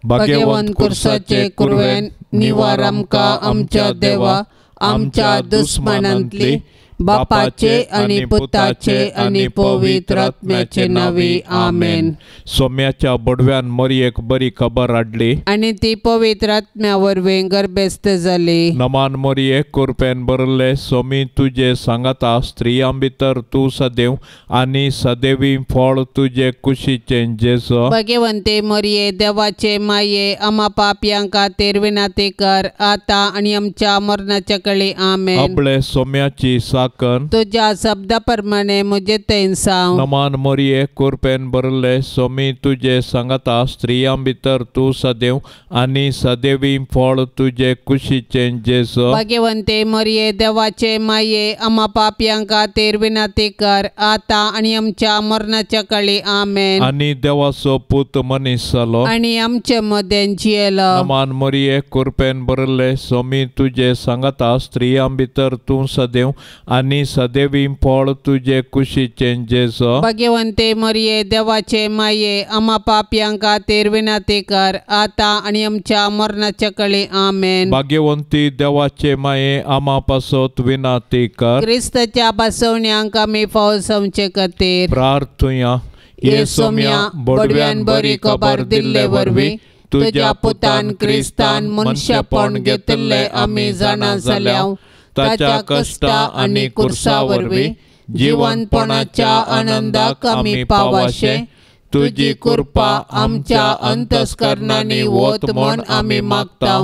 भाग्यवंत कुर्साचे कुरवेन निवार आमकां आमच्या देवा आमच्या दुस्मानांतली बापाचे आनी पुताचे आनी पवित्र आत्म्याचे नांवी आमेन. सोम्याच्या बडव्यान मरयेक बरी खबर हाडली आनी ती पवित्र आत्म्या वरवीं गर्भेस्त जाली. नमान मरये कुरपेन भरले सोमी तुजे सांगाता स्त्रियां भितर तूं सदैव आनी सदैवी फळ तुजे कुशीचें जेजू. भगवंते मरये देवाचे माये आमा पापयां खातीर विनंती कर आतां आनी आमच्या मरणाच्या कळी आमेन. आपले सोम्याची साकन तुज्या शब्दा प्रमाणे म्हजे थंय साव. नमान मरये कुरपेन भरले सोमी तुजे सांगाता स्त्रियां भितर तूं सदैव आनी सदैवी फळ तुजे कुशीचें जेजू. भगवंते मरये देवाचे माये आमा पापयां खातीर विनंती कर आतां आनी आमच्या मरणाच्या कळी आमेन. आनी देवाचो पूत मनीस जालो आनी आमचे मदें जियेलो. नमान मरये कुरपेन भरले सोमी तुजे सांगाता स्त्रियां भितर तूं सदैव आनी सदैवी फळ तुजे कुशीचें जेजू. भगवंते मरये देवाचे माये आमा पापयां खातीर विनंती कर आतां आनी आमच्या मरणाच्या कळी आमेन. भाग्यवंती देवाचे माये आमा पासत विनंती कर. क्रिस्ताच्या बसवण्यांक आमी फावो जावचे खातीर प्रार्थुया. ये सोम्या बडव्यान बरी खबर दिल्ले वरवीं तुज्या पुतान क्रिस्तान मनशापण घेतिल्लें आमी जाणा जाल्या ताच्या कश्टा आनी कुर्सा वरवीं जिवनपणाच्या आनंदाक आमी पावाशे तुजी कृपा आमच्या अंतस्करणांनी वत म्हूण आमी मागता.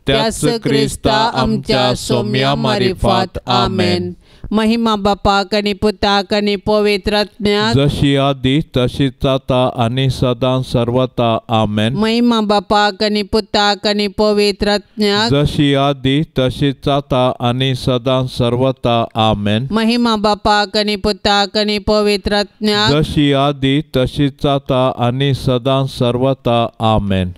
त्याच क्रिस्ता आमच्या सोम्या मारिफात आमेन. महिमा बापाक आनी पुताक आनी पवित्र आत्म्याक जशी आदी तशीच आतां आनी सदां सर्वता आमेन. महिमा बापाक आनी पुताक आनी पवित्र आत्म्याक जशी आदी तशीच आतां आनी सदां सर्वता आमेन. महिमा बापाक आनी पुताक आनी पवित्र आत्म्याक जशी आदी तशीच आतां आनी सदां सर्वता आमेन.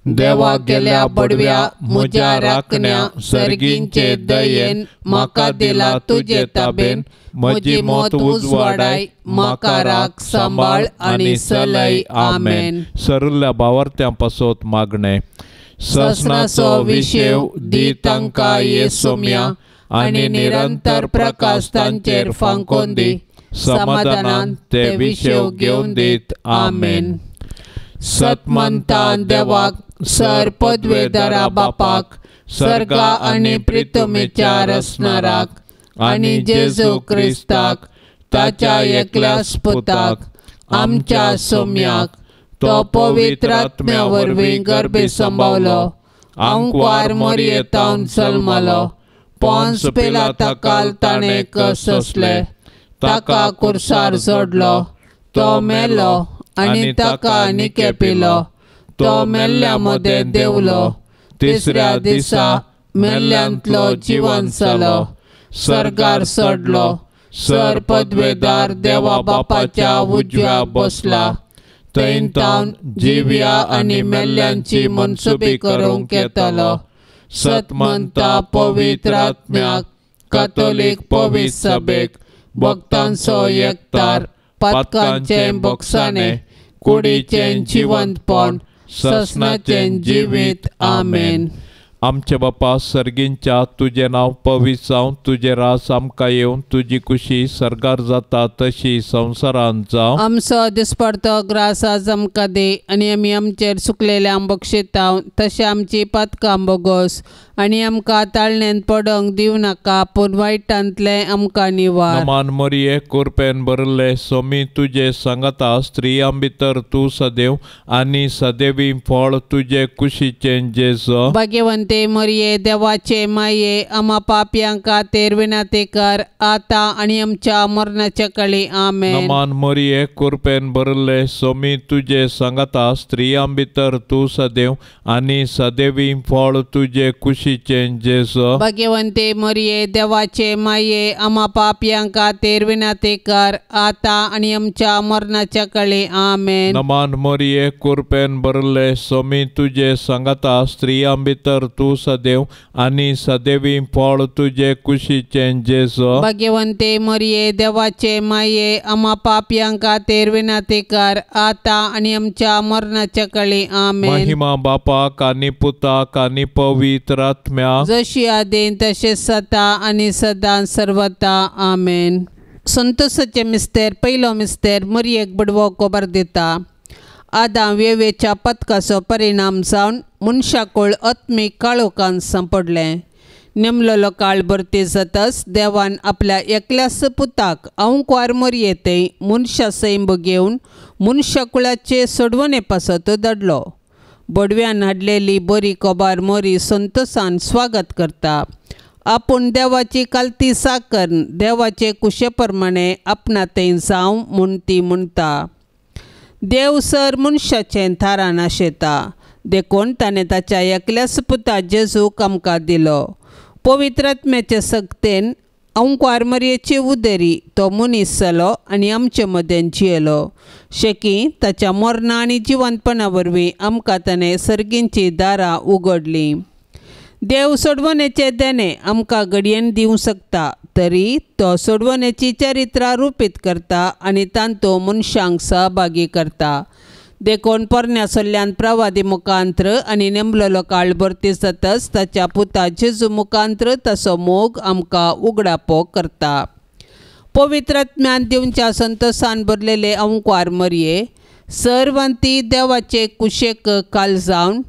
देवा गेल्या बडव्या म्हज्या राखण्या सर्गींचे दयेन म्हाका दिला तुजे ताबेन म्हजी मत उजवाडाय म्हाका राख सांबाळ आनी चलय आमेन. सरुल्ल्या भावार्थ्यां पासत मागणें. ससनाचो विशेव दी तांकां ये सोम्या आनी निरंतर प्रकाश तांचेर फांकोन दी समाधानान ते विशेव घेवन दीत आमेन. सतमंता देवाक सर पदवेदारा बापाक सर्गा आनी प्रितमेच्या रसणाराक आनी जेजू क्रिस्ताक ताच्या एकल्याच पुताक आमच्या सोम्याक तो पवित्र आत्म्या वरवीं गर्भे सांबावलो आंकवार मरयेतावन जल्मलो पोन्स पिलाता ताणें कससले ताका कुर्सार जोडलो तो मेलो आनी ताका निकेपिलो तो मेल्ल्या मदें देंवलो तिसऱ्या दिसा मेल्ल्यांतलो जिवन जालो सर्गार चडलो सर पदवेदार देवा बापाच्या उजव्या बसला थंय तावन जिव्या आनी मेल्ल्यांची मनसुबी करूंक येतलो. सतमंता पवित्र आत्म्याक कातोलीक पवित्र सभेक भक्तांचो एकतार पातकांचें बोगसाणें कुडीचें जिवंतपण ससनाचें जिवीत आमेन. आमचे बापा सर्गींच्या तुजें नांव पवित्र जावं तुजें रास आमकां येवन तुजी कुशी सर्गार जाता तशी संवसारांत जावं. आमचो दिसपडतो ग्रास आज आमकां दी आनी आमी आमचेर सुकलेल्यांक बक्षिता तशें आमची पातकां बोगोस आनी आमकां ताळण्यांत पडोंक दिवं नाका पूण वायटांतलें आमकां निवार. नमान मरये कुरपेन भरले सोमी तुजे सांगाता स्त्रियां भितर तूं सदैव आनी सदैवी फळ तुजे कुशीचें जेजू. भाग्यवंते मरये देवाचे माये आमा पापयां खातीर विनंती कर आतां आनी आमच्या मरणाच्या कळी आमेन. नमान मरये कुरपेन भरले सोमी तुजे सांगाता स्त्रियां भितर तूं सदैव आनी सदैवी फळ तुजे कुशीचें जेजू. भाग्यवंते मरये देवाचे माये आमा पापयां खातीर विनंती कर आतां आनी आमच्या मरणाच्या कळी आमेन. नमान मरये कुरपेन भरले सोमी तुजे सांगाता स्त्रियां भितर तूं सदैव आनी सदैवी फळ तुजे कुशीचें जेजू। भाग्यवंते मरिये देवाचे माये आमा पापयां खातीर विनंती कर आतां आनी आमच्या मरणाच्या काळी। आमेन। महिमा बापाक आनी पुताक आनी पवित्र आत्म्याक, जशी आदीं तशें सदां आनी सदां सर्वता। आमेन। संतोषाचे मिस्तेर पयलो मिस्तेर मरियेक बडवो खबर दिता। आदां वेवेच्या पथकाचो परिणाम जावन मनशाकूळ आत्मीक काळोखान सांपडलें। नेमलेलो काळ भरती जातच देवान आपल्या एकल्याच पुताक अंकुर मरये थंय मनशा सैंब घेवन मनशाकुळाचे सोडवणे पासत धाडलो। बडव्यान हाडलेली बरी खबर मोरी संतोषान स्वागत करता। आपूण देवाची कालती साकर देवाचे कुशे प्रमाणे आपणा थंय जावं म्हूण ती म्हणटा। देव सर मनशाचें थारान आशेता देखून ताणें ताच्या एकल्याच पुता जेजूक आमकां दिलो। पवित्र आत्म्याचे सक्तेन अंकुर मरयेची उदेरी तो मनीस जालो आनी आमचे मदें जियेलो। शेकी ताच्या मरणा आनी जिवंतपणा वरवीं आमकां ताणें सर्गींची दारां उगडलीं। देव सोडवणेचें देणें आमकां घडयेन दिवंक शकता तरी तो सोडवणेची चरित्रां रुपीत करता आनी तांतूं मनशांक सहभागी करता। देखून पोरण्या सल्ल्यान प्रवादी मुखांत्र आनी नेमलेलो काळ भरती जातच ताच्या पुता जेजू मुखांत्र ताचो मोग आमकां उगडापो करता। पवित्र आत्म्यान दिवच्या संतोषान भरलेले अंकुर मरये सर्वांती देवाचे कुशेक काल जावन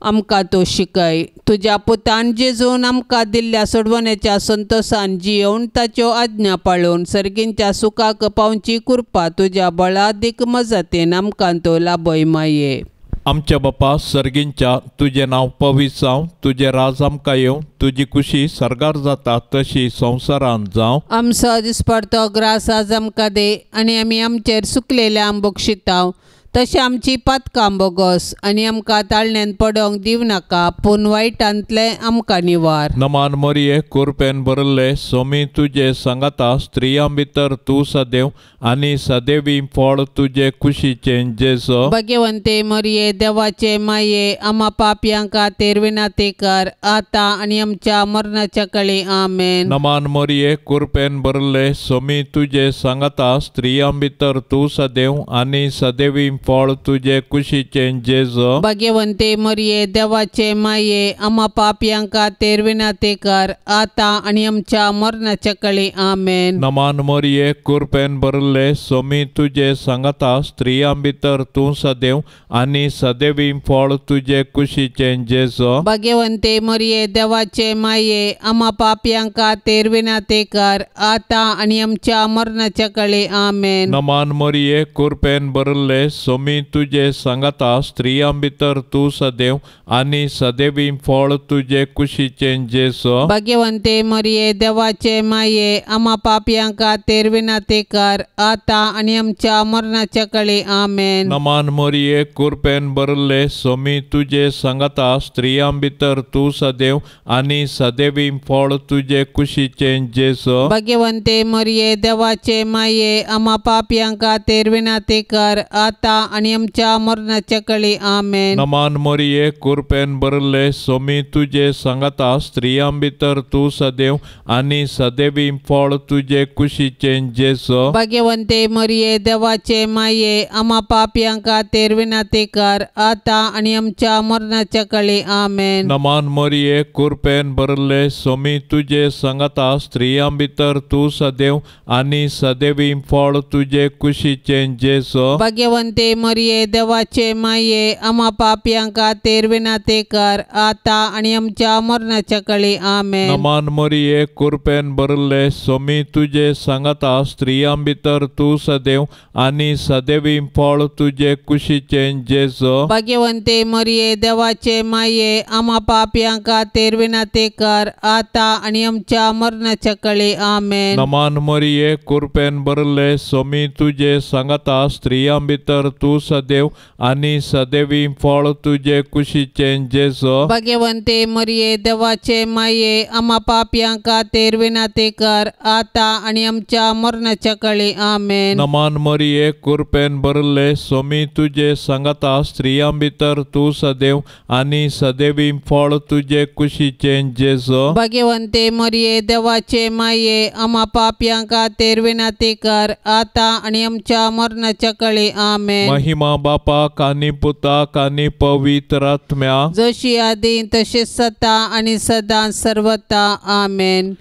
आमकां तो शिकय। तुज्या पुतान जेजून आमकां दिल्ल्या सोडवणेच्या संतोषान जियोवन ताच्यो आज्ञा पाळून सर्गींच्या सुखाक पावची कृपा तुज्या बळादीक मजतीन आमकां तो लाभय माये। आमच्या बापा सर्गींच्या तुजें नांव पवित्र जावं, तुजें राज आमकां येवं, तुजी कुशी सर्गार जाता तशी संवसारांत जावं। आमचो दिसपडतो ग्रास आज आमकां दे आनी आमी आमचेर सुकलेल्या आंबोक शिताव तशें आमची पातकां बोगस आनी आमकां ताळण्यान पडोंक दिवं नाका पूण वायटांतलें आमकां निवार। नमान मरिये कुरपेन भरले सोमी तुजे सांगाता, स्त्रियां भितर तूं सदैव आनी सदैवी फळ तुजे कुशीचें जेजू। भाग्यवंते मरिये देवाचे माये आमा पापयां खातीर विनंती कर आतां आनी आमच्या मरणाच्या काळी। आमेन। नमान मरिये कुरपेन भरले सोमी तुजे सांगाता, स्त्रियां भितर तूं सदैव आनी सदैवी फळ तुजे कुशीचें जेजू। भाग्यवंते मरिये देवाचे माये आमा पापयां खातीर विनंती कर आतां आनी आमच्या मरणाच्या काळी। आमेन। नमान मरिये कुरपेन भरले सोमी तुजे सांगाता, स्त्रियां भितर तूं सदैव आनी सदैवी फळ तुजे कुशीचें जेजू। भाग्यवंते मरिये देवाचे माये आमा पापयां खातीर विनंती कर आतां आनी आमच्या मरणाच्या काळी। आमेन। नमान मरिये कुरपेन भरले सोमी तुजे सांगाता, स्त्रियां भितर तूं सदैव आनी सदैवी फळ तुजे कुशीचें जेजू। भाग्यवंते मरिये देवाचे माये आमा पापयां खातीर विनंती कर आतां आनी आमच्या मरणाच्या काळी। आमेन। नमान मरिये कुरपेन भरले सोमी तुजे सांगाता, स्त्रियां भितर तूं सदैव आनी सदैवी फळ तुजे कुशीचें जेजू। भाग्यवंते मरिये देवाचे माये आमा पापयां खातीर विनंती कर आतां आनी आमच्या मरणाच्या काळी। आमेन। नमान मरिये कुरपेन भरले सोमी तुजे सांगाता, स्त्रियां भितर तूं सदैव आनी सदैवी फळ तुजे कुशीचें जेजू। भाग्यवंते मरिये देवाचे माये आमा पापयां खातीर विनंती कर आतां आनी आमच्या मरणाच्या काळी। आमेन। नमान मरिये कुरपेन भरले सोमी तुजे सांगाता, स्त्रियां भितर तूं सदैव आनी सदैवी फळ तुजे कुशीचें जेजू। भाग्यवंते मरिये देवाचे माये आमा पापयां खातीर विनंती कर आतां आनी आमच्या मरणाच्या काळी। आमेन। नमान मरिये कुरपेन भरले सोमी तुजे सांगाता, स्त्रियां भितर तूं सदैव आनी सदैवी फळ तुजे कुशीचें जेजू। भाग्यवंते मरिये देवाचे माये आमा पापयां खातीर विनंती कर आतां आनी आमच्या मरणाच्या काळी। आमेन। नमान मरिये कुरपेन भरले सोमी तुजे सांगाता, स्त्रियां भितर तूं सदैव आनी सदैवी फळ तुजे कुशीचें जेजू. भाग्यवंते मरिये देवाचे माये आमा पापयां खातीर विनंती कर आतां आनी आमच्या मरणाच्या काळी. आमेन. नमान मरिये कृपेन भरले सोमी तुजे सांगाता स्त्रियां भितर तूं सदैव आनी सदैवी फळ तुजे कुशीचें जेजू. भाग्यवंते मरिये देवाचे माये आमा पापयां खातीर विनंती कर आतां आनी आमच्या मरणाच्या काळी. आमेन. महिमा बापाक आनी पुताक आनी पवित्र आत्म्याक, जशी आदी तशी सता आनी सदां सर्वता. आमेन.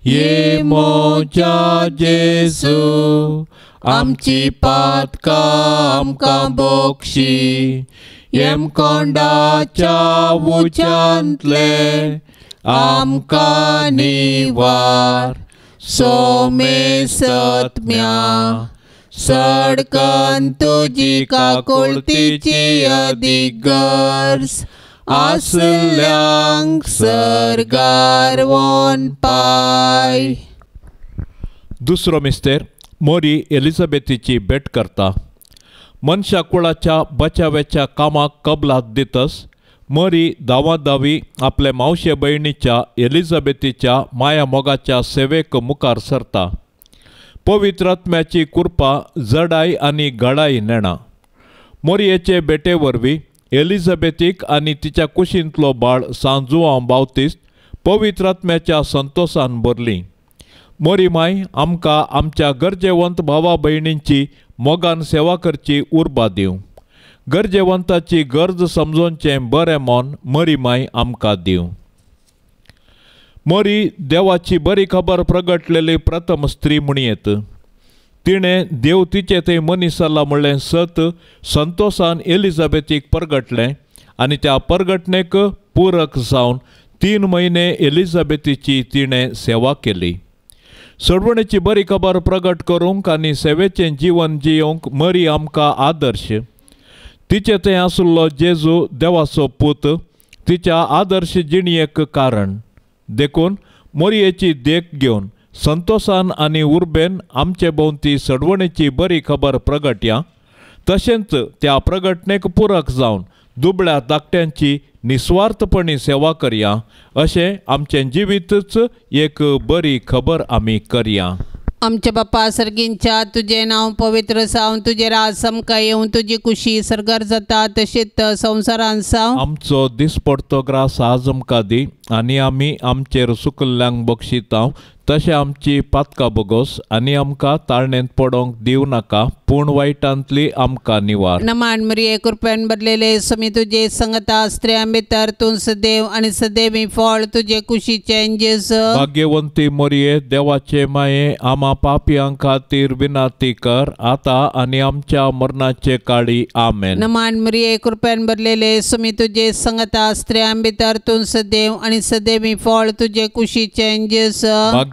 ये म्हज्या जेजू आमची पातकां आमकां बक्षी, येमकोंडाच्या उज्यांतले आमकां निवार, सोमेसत्म्या सडकन तुजी काकुळतीची अदीक गरज आसल्यांक सर्गार वोन पाय. दुसरो मिस्तेर मोरी एलिझाबेथीची भेट करता. मनशा कुळाच्या बचाव्याच्या कामाक कबलात दितस मरी धांवाधावी आपले मावशे भयणीच्या एलिझाबेथीच्या माया मोगाच्या सेवेक मुखार सरता. पवित्र आत्म्याची कृपा जडाय आनी घडाय नेणा. मोरयेचे भेटे वरवीं एलिझाबेथीक आनी तिच्या कुशींतलो बाळ सांजुआंव बावतीस्त पवित्र आत्म्याच्या संतोसान भरली. मोरी माय आमकां आमच्या गरजेवंत भावा भयणींची मोगान सेवा करची उर्बा दिवं. गरजेवंताची गरज समजोवचें बरें मन मरी माय आमकां दिवं. मोरी देवाची बरी खबर प्रगटलेली प्रथम स्त्री म्हणयेत. तिणें देव तिचे थंय मनीस जाला म्हणलें सत संतोसान एलिझाबेथीक परगटलें आनी त्या परगटणेक पुरक जावन 3 म्हयने एलिझाबेथीची तिणें सेवा केली. सोडवणेची बरी खबर प्रगट करूंक आनी सेवेचें जीवन जियोवंक मरी आमकां आदर्श. तिचे थंय आशिल्लो जेजू देवाचो पूत तिच्या आदर्श जिणयेक कारण. देखून मोरयेची देख घेवन संतोसान आनी उर्बेन आमचे भोंवती सडवणेची बरी खबर प्रगटया. तशेंच त्या प्रगटणेक पुरक जावन दुबळ्या धाकट्यांची निस्वार्थपणी सेवा करया. अशें आमचें जिवीतच एक बरी खबर आमी करया. आमच्या बापा सर्गींच्या तुजें नांव पवित्र जावं, तुजें राज आमकां येवं, तुजी कुशी सर्गार जाता तशीच संवसारांत जावं. आमचो दिसपडतो ग्रास आज आमकां दी आनी आमी आमचेर सुकल्ल्यांक बक्षितांव तशें आमची पातकां बोगोस आनी आमकां ताळणेंत पडोंक दिवं नाका, पूण वायटांतली आमकां निवार. नमान मरिये कृपेन भरलेले समी तुजे संगता स्त्रियां भितर तूं सदैव आनी सदैवी फळ तुजे कुशीचें जेजू. भाग्यवंती मरिये देवाचे माये आमा पापयां खातीर विनंती कर आतां आनी आमच्या मरणाचे काळी. आमेन. नमान मरिये कृपेन भरलेले समी तुजे संगता स्त्रियां भितर तूं सदैव आनी सदैवी फळ तुजे कुशीचें जेजू.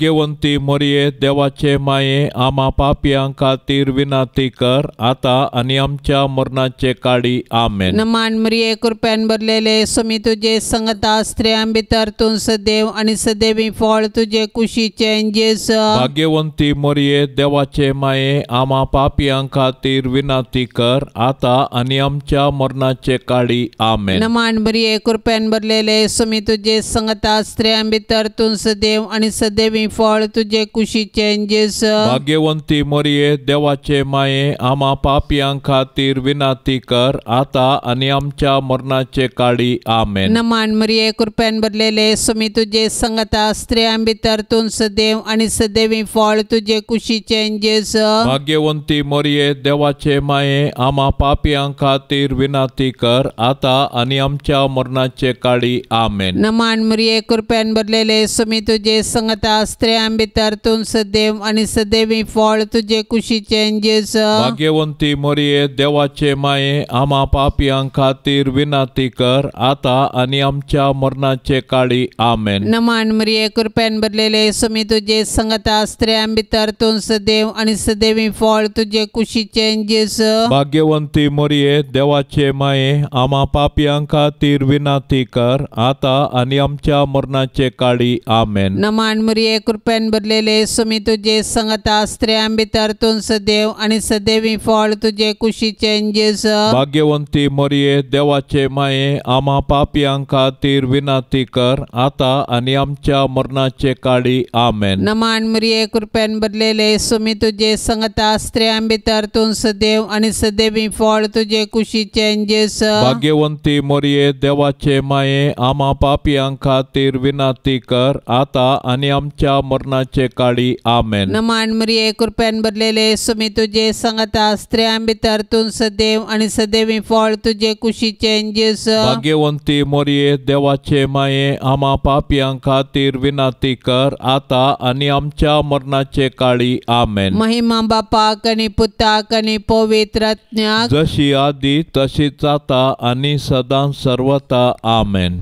भाग्यवंती मरिये देवाचे माये आमा पापयां खातीर विनंती कर आतां आनी आमच्या मरणाचे काळी. आमेन. नमान मरिये कृपेन भरलेले समी तुजे संगता स्त्रियां भितर तूं सदैव आनी सदैवी फळ तुजे कुशीचें जेजू. भाग्यवंती मरिये देवाचे माये आमा पापयां खातीर विनंती कर आतां आनी आमच्या मरणाचे काळी. आमेन. नमान मरिये कृपेन भरलेले समी तुजे संगता स्त्रियां भितर तूं सदैव आनी सदैवी फळ तुजे कुशीचें जेजू. भाग्यवंती मरिये देवाचे माये आमा पापयां खातीर विनंती कर आतां आनी आमच्या मरणाचे काळी. आमेन. नमान मरिये कृपेन भरलेले समी तुजे संगता स्त्रियां भितर तूं सदैव आनी सदैवी फळ तुजे कुशीचें जेजू. भाग्यवंती मरिये देवाचे माये आमा पापयां खातीर विनंती कर आतां आनी आमच्या मरणाचे काळी. आमेन. नमान मरिये कृपेन भरलेले समी तुजे संगता स्त्रियां भितर तूं सदैव आनी सदैवी फळ तुजे कुशीचें जेजू. भाग्यवंती मरिये देवाचे माये आमा पापयां खातीर विनंती कर आतां आनी आमच्या मरणाचे काळी. आमेन. नमान मरिये कृपेन भरलेले समी तुजे संगता स्त्रियां भितर तूं सदैव आनी सदैवी फळ तुजे कुशीचें जेजू. भाग्यवंती मरिये देवाचे माये आमा पापयां खातीर विनंती कर आतां आनी आमच्या मरणाचे काळी. आमेन. नमान मरिये कृपेन भरलेले सुमी तुजे संगता स्त्रियां भितर तूं सदैव आनी सदैवी फळ तुजे कुशीचें जेजू. भाग्यवंती मरिये देवाचे माये आमा पापयां खातीर विनंती कर आतां आनी आमच्या मरणाचे काळी. आमेन. नमान मरिये कृपेन भरलेले सुमी तुजे संगता स्त्रियां भितर तूं सदैव आनी सदैवी फळ तुजे कुशीचें जेजू. भाग्यवंती मरिये देवाचे माये आमा पापयां खातीर विनंती कर आतां आनी आमच्या मरणाचे काळी. आमेन. नमान मरिये कृपेन भरलेले सुमी तुजे संगता स्त्रियां भितर तूं सदैव आनी सदैवी फळ तुजे कुशीचें जेजू. भाग्यवंती मरिये देवाचे माये आमा पापयां खातीर विनंती कर आतां आनी आमच्या मरणाचे काळी. आमेन. महिमा बापाक आनी पुताक आनी पवित्र आत्म्याक, जशी आदी तशीच आतां आनी सदां सर्वता. आमेन.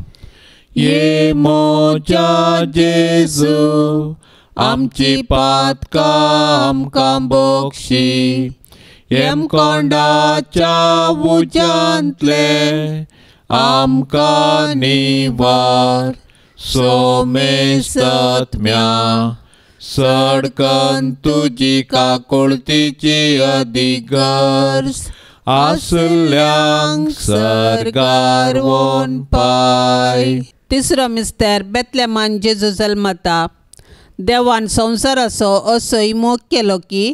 ये म्हज्या जेजू आमची पातकां आमकां बक्षी, येमकोंडाच्या उज्यांतले आमकां निवार, सोमेस्तत्म्या सडकन तुजी काकुळतीची अधिगर्ज आसल्यांक सर्गार वोन पाय. तिसरो मिस्तर बेतलेमान जेजू जल्मता. देवान संवसाराचो असोय मोग केलो की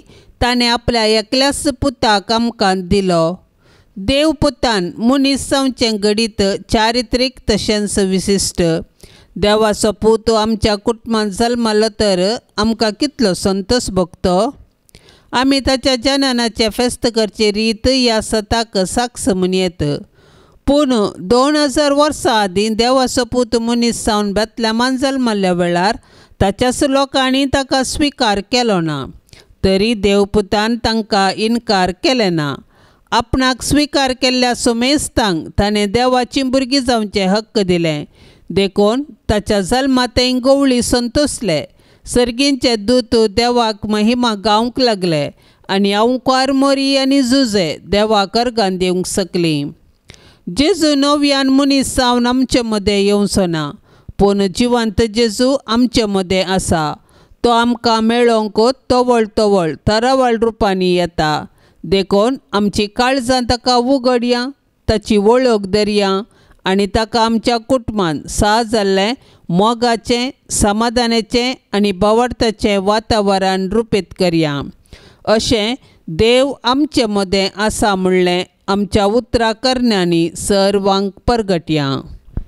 ताणें आपल्या एकल्याच पुताक आमकां दिलो. देव पुतान मनीस जावचें घडीत चारित्रीक तशेंच विशिश्ट. देवाचो पूत आमच्या कुटुंबांत जल्मलो तर आमकां कितलो संतोश भोगतो. आमी ताच्या जननाचें फेस्त करची रीत ह्या सताक साक्ष म्हणयेत. पूण 2000 वर्सां आदीं देवाचो पूत मनीस जावन बेतलेमान जल्मल्ल्या वेळार ताच्याच लोकांनी ताका स्विकार केलो ना, तरी देवपुतान तांकां इनकार केले ना. आपणाक स्विकार केल्ल्या सुमेस्तांक ताणें देवाची भुरगीं जावचें हक्क दिलें. देखून ताच्या जल्मांत गवळी संतोसले. सर्गींचे दूत देवाक महिमा गावंक लागले आनी अंवकार मोरी आनी जुजे देवाक अर्गां दिवंक शकलीं. जेजू नव्यान मनीस जावन आमचे मदें येवचो ना, पूण जिवंत जेजू आमचे मदें आसा. तो आमकां मेळोवंक तवळ तवळ तरावळ रुपांनी येता. देखून आमची काळजां ताका उगडया, ताची वळख धरया आनी ताका आमच्या कुटुंबान सा जाल्लें मोगाचें, समाधानाचें आनी भावार्थाचें वातावरण रुपीत करया. अशें देव आमचे मदें आसा म्हणलें आमच्या उतरा करण्यांनी सर्वांक परगटया.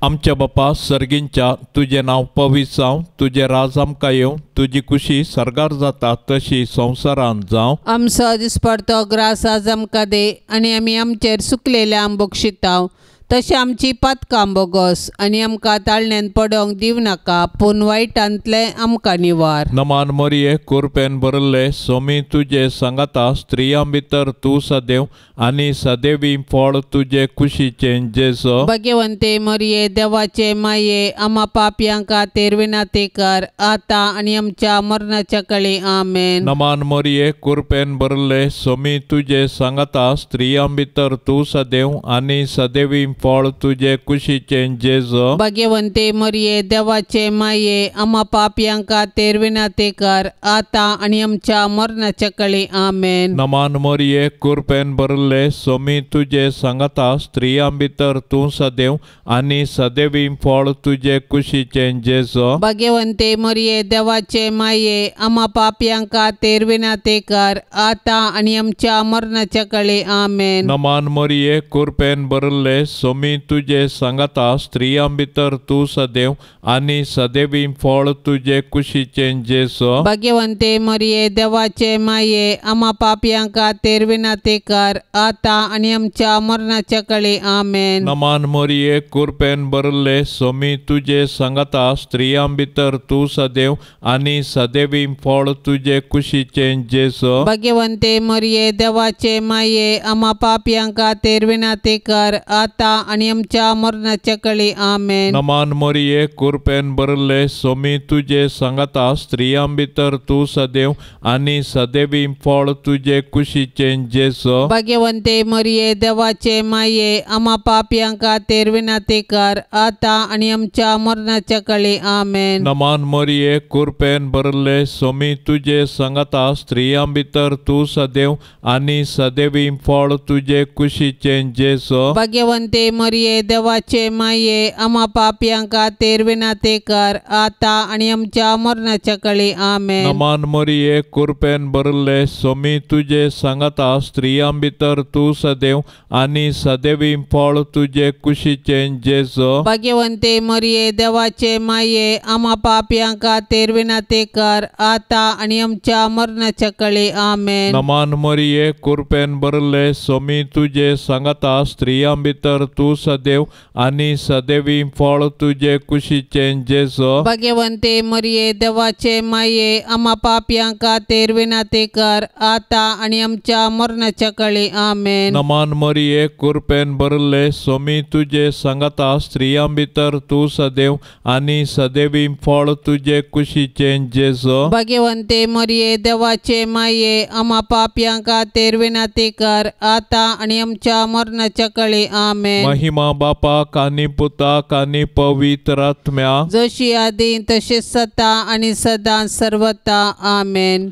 आमच्या बापा सर्गींच्या तुजें नांव पवित्र जावं, तुजें राज आमकां येवं, तुजी खुशी सर्गार जाता तशी संवसारांत जावं. आमचो दिसपडतो ग्रास आज आमकां दे आनी आमी आमचेर सुकलेल्या बक्षिताव तशें आमची पातकां बोगस आनी आमकां ताळण्यान पडोवंक दिवं नाका, पूण वायटांतलें आमकां निवार. नमान मरिये कुरपेन भरिल्ले सोमी तुजे सांगाता, स्त्रियां भितर तूं सदैव आनी सदैवी फळ तुजे कुशीचें जेजू. भगवंते मरिये देवाचे माये आमा पापयां खातीर विनंती कर आतां आनी आमच्या मरणाच्या कळी. आमेन. नमान मरिये कुरपेन भरिल्ले सोमी तुजे सांगाता, स्त्रियां भितर तूं सदैव आनी सदैवी फळ तुजे कुशीचें जेजू. भगवंते मरिये देवाचे माये आमा पापयां खातीर विनंती कर आतां आनी आमच्या मरणाच्या कळी. आमेन. नमान मरिये कुरपेन भरिल्ले सोमी तुजे सांगाता, स्त्रियां भितर तूं सदैव आनी सदैवी फळ तुजे कुशीचें जेजू. भगवंते मरिये देवाचे माये आमा पापयां खातीर विनंती कर आतां आनी आमच्या मरणाच्या कळी. आमेन. नमान मरिये कुरपेन भरिल्ले सोमी तुजे सांगाता, स्त्रियां भितर तूं सदैव आनी सदैवी फळ तुजे कुशीचें जेजू. भगवंते मरिये देवाचे माये आमा पापयां खातीर विनंती कर आतां आनी आमच्या मरणाच्या कळी. आमेन. नमान मरिये कुरपेन भरिल्ले सोमी तुजे सांगाता, स्त्रियां भितर तूं सदैव आनी सदैवी फळ तुजे कुशीचें जेजू. भगवंते मरिये देवाचे माये आमा पापयां खातीर विनंती कर आतां आनी आमच्या मरणाच्या कळी आमेन. नमान मरिये कृपेन भरले सोमी तुजे सांगाता स्त्रियां भितर तूं सदैव आनी सदैवी फळ तुजे कुशीचें जेजू. भाग्यवंते मरिये देवाचे माये आमा पापयां खातीर विनंती कर आतां आनी आमच्या मरणाच्या कळी आमेन. नमान मरिये कृपेन भरले सोमी तुजे सांगाता स्त्रियां भितर तूं सदैव आनी सदैवी फळ तुजे कुशीचें जेजू. भाग्यवंते मरिये देवाचे माये आमा पापयां खातीर विनंती कर आतां आनी आमच्या मरणाच्या कळी आमेन. नमान मरिये कृपेन भरले सोमी तुजे सांगाता स्त्रियां भितर तूं सदैव आनी सदैवी फळ तुजे कुशीचें जेजू. भाग्यवंते मरिये देवाचे माये आमा पापयां खातीर विनंती कर आतां आनी आमच्या मरणाच्या कळी आमेन. नमान मरिये कृपेन भरले सोमी तुजे सांगाता स्त्रियां भितर तूं सदैव आनी सदैवी फळ तुजे कुशीचें जेजू. भाग्यवंते मरिये देवाचे माये आमा पापयां खातीर विनंती कर आतां आनी आमच्या मरणाच्या कळी आमेन. नमान मरिये कृपेन भरले सोमी तुजे सांगाता स्त्रियां भितर तूं सदैव आनी सदैवी फळ तुजे कुशीचें जेजू. भाग्यवंते मरिये देवाचे माये आमा पापयां खातीर विनंती कर आतां आनी आमच्या मरणाच्या कळी आमेन. महिमा बापाक आनी पुताक आनी पवित्र आत्म्याक, जशी आदी तशी सता आनी सदां सर्वता आमेन.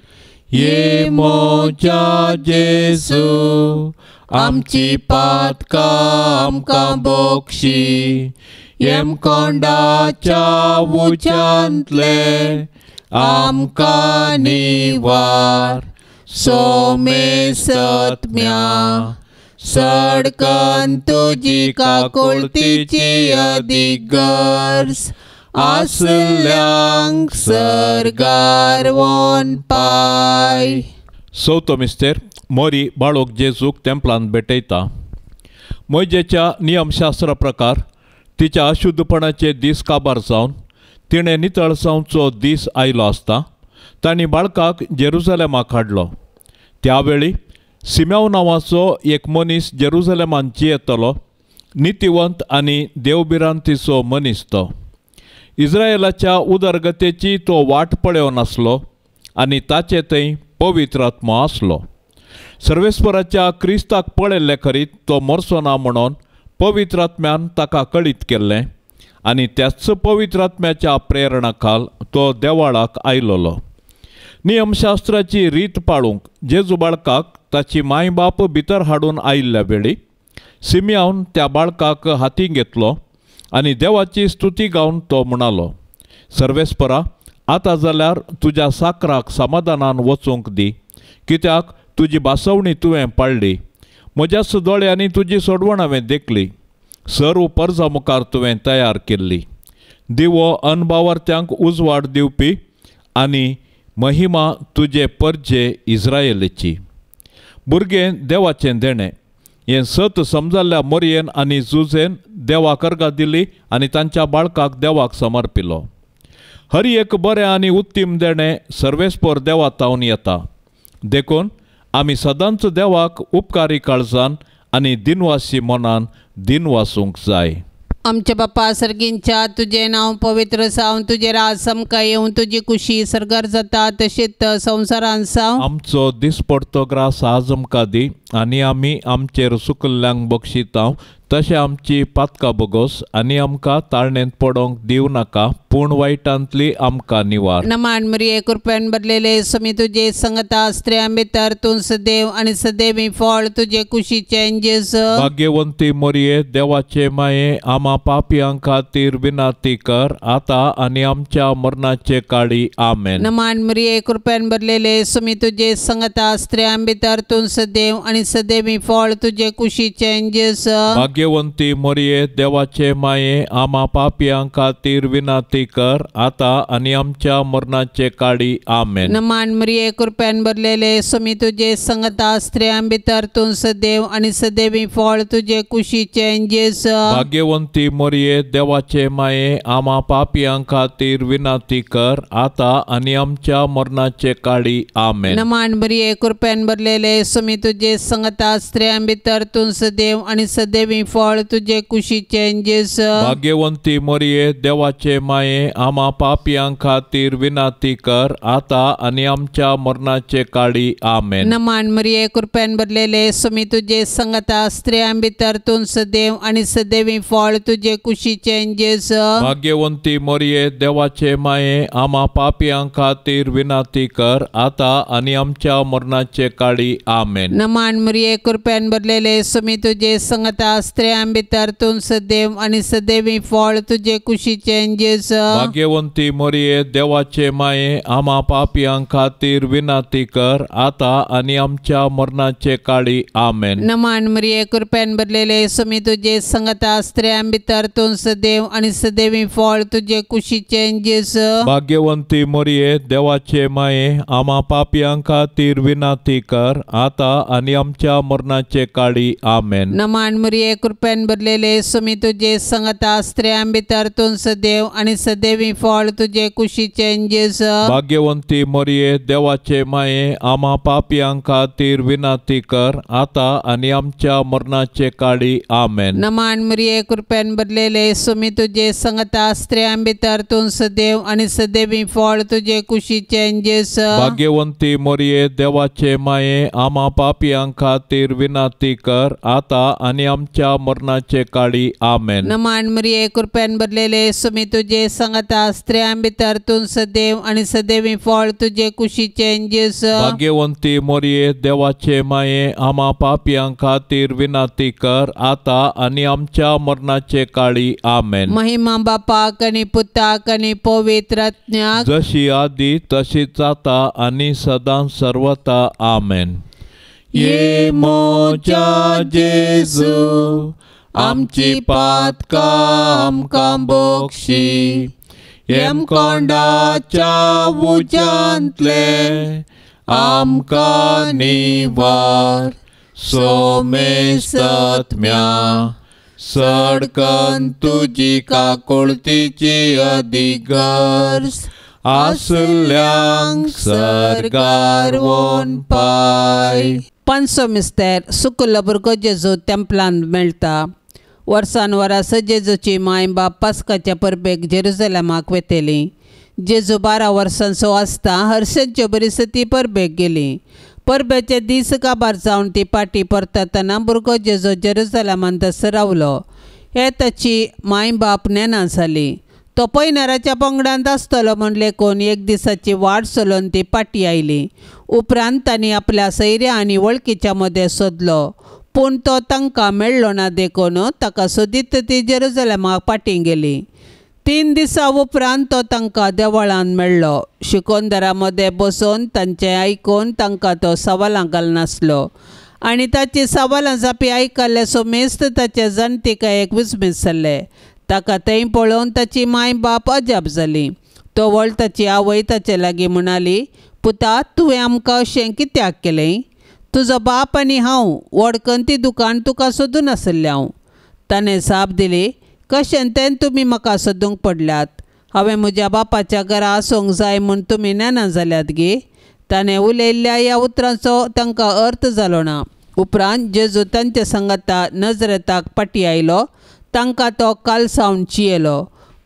ये म्हज्या जेजू आमची पातकां आमकां बक्षी, येमकोंडाच्या उज्यांतले आमकां निवार, सोमेसत्म्या सडकन तुजी काकुळतीची अदीक गरज आसल्यांक सर्गार वोन पाय. चवथो मिस्तेर मोरी बाळोक जेजूक तेंपलांत भेटयता. मोजेच्या नियमशास्त्रा प्रकार तिच्या अशुद्धपणाचे दीस काबार जावन तिणें नितळ जावचो दीस आयलो आसता तांणी बाळकाक जेरुजलेमाक हाडलो. त्या वेळी सिम्याव नांवाचो एक मनीस जेरुजलेमान जियेतलो, नितिवंत आनी देवभिरांतीचो मनीस तो. इस्रायलाच्या उदरगतेची तो वाट पळोवन आसलो आनी ताचे थंय पवित्र आत्मो आसलो. सर्वेस्पराच्या क्रिस्ताक पळयल्ले खरीत तो मरचो ना म्हणून पवित्र आत्म्यान ताका कळीत केल्लें आनी त्याच पवित्र आत्म्याच्या प्रेरणा खाल तो देवाळाक आयलोलो. नियमशास्त्राची रीत पाळूंक जेजू बाळकाक ताची माय बाप भितर हाडून आयिल्ल्या वेळी सिमियान त्या बाळकाक हाती घेतलो आनी देवाची स्तुती गावन तो म्हणालो, सर्वेस्परा आतां जाल्यार तुज्या साकराक समाधानान वचूंक दी, कित्याक तुजी भासवणी तुवें पाळ्ळी, म्हज्याच दोळ्यांनी तुजी सोडवण हांवें देखली, सर्व परजा मुखार तुवें तयार केल्ली, दिवो अनबावर्त्यांक उजवाड दिवपी आनी महिमा तुजे परजे इस्रायलाची. भुरगें देवाचें देणें हें सत समजाल्ल्या मोरयेन आनी जुजेन देवाक अर्गां दिली आनी तांच्या बाळकाक देवाक समर्पिलो. हर एक बरें आनी उत्तीम देणें सर्वेस्पर देवा तावन येता, देखून आमी सदांच देवाक उपकारी काळजान आनी दिनवासी मनान दिनवासूंक जाय. आमच्या बापा सर्गींच्या तुजें नांव पवित्र जावं, तुजें राज आमकां येवं, तुजी कुशी सर्गार जाता तशीच संवसारांत जावं. आमचो दिसपडतो ग्रास आज आमकां दी आनी आमी आमचेर सुकल्ल्यांक बक्षितांव तशें आमची पातकां बोगोस आनी आमकां ताळणेंत पडोंक दिवं नाका, पूण वायटांतली आमकां निवार. नमान मरिये कृपेन भरलेले स्वामी तुजे संगता, स्त्रियां भितर तूं सदैव आनी सदैवी फळ तुजे कुशीचें जेजू. भाग्यवंती मरिये देवाचे माये आमा पापयां खातीर विनंती कर आतां आनी आमच्या मरणाचे काळी आमेन. नमान मरिये कृपेन भरलेले स्वामी तुजे संगता, स्त्रियां भितर तूं सदैव आनी सदैवी फळ तुजे कुशीचें जेजू. भाग्यवंती मरिये देवाचे माये आमा पापयां खातीर विनंती विनाती कर आतां आनी आमच्या मरणाचे काळी आमेन। नमान मरिये कृपेन भरलेले स्वामी तुजे संगता स्त्रियां भितर तूं सदैव आनी सदैवी फळ तुजे कुशीचें जेजू। भाग्यवंती मरिये देवाचे माये आमा पापयां खातीर विनाती कर आतां आनी आमच्या मरणाचे काळी आमेन। नमान मरिये कृपेन भरलेले स्वामी तुजे संगता स्त्रियां भितर तूं सदैव आनी सदैवी फळ तुजे कुशीचें जेजू। भाग्यवंती मरिये देवाचे माये आमा पापयां खातीर विनाती कर आतां आनी आमच्या मरणाचे काळी आमेन। नमान मरिये कृपेन भरलेले स्वामी तुजे संगता स्त्रियां भितर तूं सदैव आनी सदैवी फळ तुजे कुशीचें जेजू। भाग्यवंती मरिये देवाचे माये आमा पापयां खातीर विनाती कर आतां आनी आमच्या मरणाचे काळी आमेन। नमान मरिये कृपेन भरलेले स्वामी तुजे संगता स्त्रियां भितर तूं सदैव आनी सदैवी फळ तुजे कुशीचें जेजू। भाग्यवंती मरिये देवाचे माये आमा पापयां खातीर विनाती कर आतां आनी आमच्या मरणाचे काळी आमेन। नमान मरिये कृपेन भरलेले स्वामी तुजे संगता स्त्रियां भितर तूं सदैव आनी सदैवी फळ तुजे कुशीचें जेजू। भाग्यवंती मरिये देवाचे माये आमा पापयां खातीर विनाती कर आतां आनी आमच्या मरणाचे काळी आमेन। नमान मरिये कृपेन भरलेले स्वामी तुजे संगता स्त्रियां भितर तूं सदैव आनी सदैवी फळ तुजे कुशीचें जेजू। भाग्यवंती मरिये देवाचे माये आमा पापयां खातीर विनाती कर आतां आनी आमच्या मरणाचे काळी आमेन। नमान मरिये कृपेन भरलेले स्वामी तुजे संगता स्त्रियां भितर तूं सदैव आनी सदैवी फळ तुजे कुशीचें जेजू। भाग्यवंती मरिये देवाचे माये आमा पापयां खातीर विनाती कर आतां आनी आमच्या मरणाचे काळी आमेन। नमान मरिये कृपेन भरलेले स्वामी तुजे संगता स्त्रियां भितर तूं सदैव आनी सदैवी फळ तुजे कुशीचें जेजू। भाग्यवंती मरिये देवाचे माये आमा पापयां खातीर विनाती कर आतां आनी आमच्या मरणाचे काळी आमेन। महिमा बापाक आनी पुताक आनी पवित्र आत्म्याक, जशी आदी तशीच आतां आनी सदां सर्वता आमेन। ये मोजा जेजू आमची पातकां आमकां बक्षी, येमकोंडाच्या उज्यांतले आमकां निवार, सोमेस्तत्म्या सडकन तुजी काकुळतीची अधिगर्ज आसल्यांक सर्गार वोन पाय। पांचसो मिस्तेर सुकुल्लो भुरगो जेजू तेंपलान मेळटा। वर्सान वरां जेजूची माय बाप पास्काच्या परबेक जेरुजलेमाक वेतेली। जेजू 12 वर्सांचो आसता हर्षांच्यो बरीच ती परबेक गेली। परबेचे दीस काबार जावन ती पाटी परततना भुरगो जेजू जेरुजलेमांत रावलो हे ताची माय बाप नेना जाली। तो पयनाराच्या पंगडांत आसतलो म्हूण लेखून एक दिसाची वाट चलोवन ती पाटी आयली। उपरांत तांणी आपल्या सैऱ्या आनी वळखीच्या मदें सोदलो पूण तो तांकां मेळ्ळो ना देखून ताका सोदीत ती जेरुजलेमाक पाटी गेली। 3 दिसां उपरांत तो तांकां देवळान मेळ्ळो। शिकोंदरा मदें बसोवन तांचें आयकून तांकां तो सवालां घालनासलो आनी ताची सवालां जापी आयकल्ले सोमेस्त ताचे जाणटिकायेक विस्मीत जाल्ले। ताका थंय पळोवन ताची माय बाप अजाप जाली। तो व्हड ताची आवय ताचे लागीं म्हणाली, पुता तुवें आमकां अशें कित्याक केलें? तुजो बाप आनी हांव वडकंती दुकान तुका सोदून आसलें हांव। ताणें जाप दिली, कशें तें तुमी म्हाका सोदूंक पडल्यात? हांवें म्हज्या बापाच्या घरा आसूंक जाय म्हूण तुमी नेना जाल्यात गे? ताणें उलयल्ल्या ह्या उतरांचो तांकां अर्थ जालो ना। उपरांत जेजू तांचे संगता नजरेताक पाटी आयलो। तांकां तो कालसावन चियेलो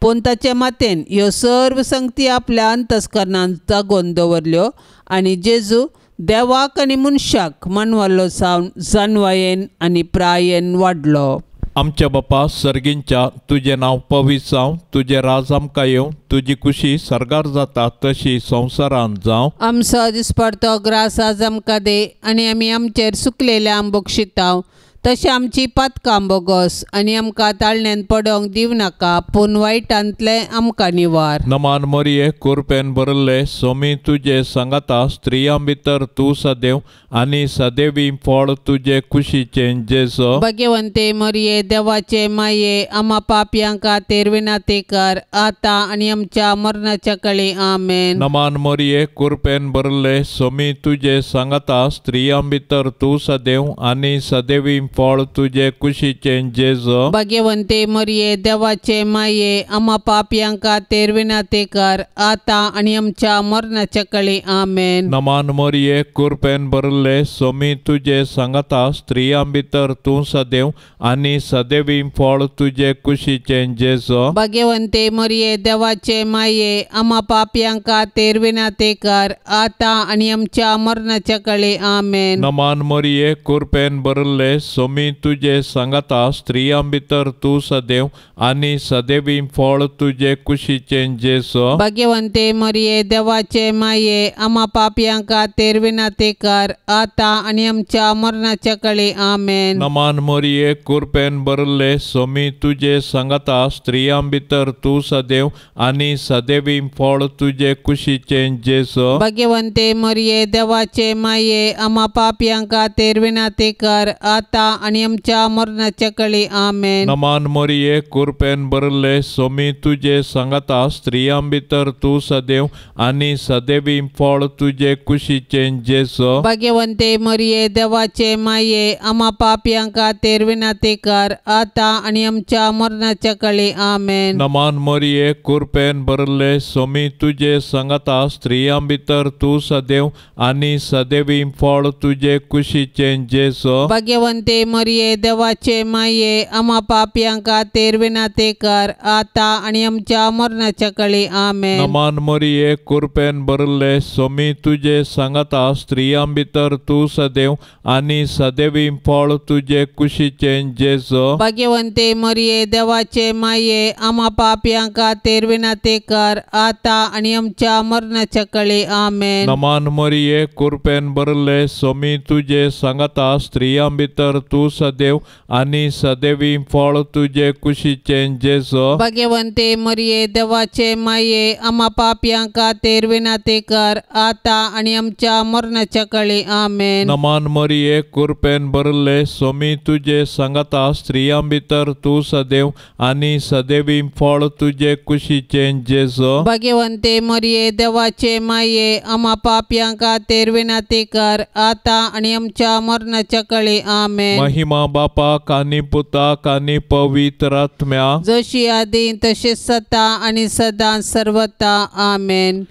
पूण ताचे मातेन ह्यो सर्व संगती आपल्या अंतस्करणान जागोवन दवरल्यो आनी जेजू देवाक आनी मनशाक मानवल्लो जावन जानवायेन आनी प्रायेन वाडलो। आमच्या बापा सर्गींच्या तुजें नांव पवित्र जावं, तुजें राज आमकां येवं, तुजी खुशी सर्गार जाता तशी संवसारांत जावं। आमचो दिसपडतो ग्रास आज आमकां दे आनी आमी आमचेर सुकलेल्या आंबोक शिताव तशें आमची पातकां बोगस आनी आमकां ताळण्यान पडोंक दिवं नाका पूण वायटांतलें आमकां निवार. नमान मरिये कुरपेन भरले सोमी तुजे सांगाता स्त्रियां भितर तूं सदैव आनी सदैवी फळ तुजे कुशीचें जेजू. भाग्यवंते मरिये देवाचे माये आमा पापयां खातीर विनंती कर आतां आनी आमच्या मरणाच्या कळी. आमेन. नमान मरिये कुरपेन भरले सोमी तुजे सांगाता स्त्रियां भितर तूं सदैव आनी सदैवी फळ तुजे कुशीचें जेजू. भाग्यवंते मरिये देवाचे माये आमा पापयां खातीर विनंती कर आतां आनी आमच्या मरणाच्या कळी. आमेन. नमान मरिये कुरपेन भरले सोमी तुजे सांगाता स्त्रियां भितर तूं सदैव आनी सदैवी फळ तुजे कुशीचें जेजू. भाग्यवंते मरिये देवाचे माये आमा पापयां खातीर विनंती कर आतां आनी आमच्या मरणाच्या कळी. आमेन. नमान मरिये कुरपेन भरले सोमी तुजे सांगाता स्त्रियां भितर तूं सदैव आनी सदैवी फळ तुजे कुशीचें जेजू. भाग्यवंते मरिये देवाचे माये आमा पापयां खातीर विनंती कर आतां आनी आमच्या मरणाच्या कळी. आमेन. नमान मरिये कुरपेन भरले सोमी तुजे सांगाता स्त्रियां भितर तूं सदैव आनी सदैवी फळ तुजे कुशीचें जेजू. भाग्यवंते मरिये देवाचे माये आमा पापयां खातीर विनंती कर आतां आनी आमच्या मरणाच्या कळी. आमेन. नमान मरिये कुरपेन भरले सोमी तुजे सांगाता स्त्रियां भितर तूं सदैव आनी सदैवी फळ तुजे कुशीचें जेजू. भाग्यवंते मरिये देवाचे माये आमा पापयां खातीर विनंती कर आतां आनी आमच्या मरणाच्या कळी. आमेन. नमान मरिये कुरपेन भरले सोमी तुजे सांगाता स्त्रियां भितर तूं सदैव आनी सदैवी फळ तुजे कुशीचें जेजू. भाग्यवंते मरिये देवाचे माये आमा पापयां खातीर विनंती कर आतां आनी आमच्या मरणाच्या कळी. आमेन. नमान मरिये कुरपेन भरले सोमी तुजे सांगाता स्त्रियां भितर तूं सदैव आनी सदैवी फळ तुजे कुशीचें जेजू. भाग्यवंते मरिये देवाचे माये आमा पापयां खातीर विनंती कर आतां आनी आमच्या मरणाच्या कळी. आमेन. नमान मरिये कुरपेन भरले सोमी तुजे सांगाता स्त्रियां भितर तूं सदैव आनी सदैवी फळ तुजे कुशीचें जेजू. भाग्यवंते मरिये देवाचे माये आमा पापयां खातीर विनंती कर आतां आनी आमच्या मरणाच्या कळी. आमेन. नमान मरिये कुरपेन भरले सोमी तुजे सांगाता स्त्रियां भितर तूं सदैव आनी सदैवी फळ तुजे कुशीचें जेजू. भाग्यवंते मरिये देवाचे माये आमा पापयां खातीर विनंती कर आतां आनी आमच्या मरणाच्या कळी. आमेन. महिमा बापाक आनी पुताक आनी पवित्र आत्म्याक, जशी आदी तशी सता आनी सदां सर्वता. आमेन.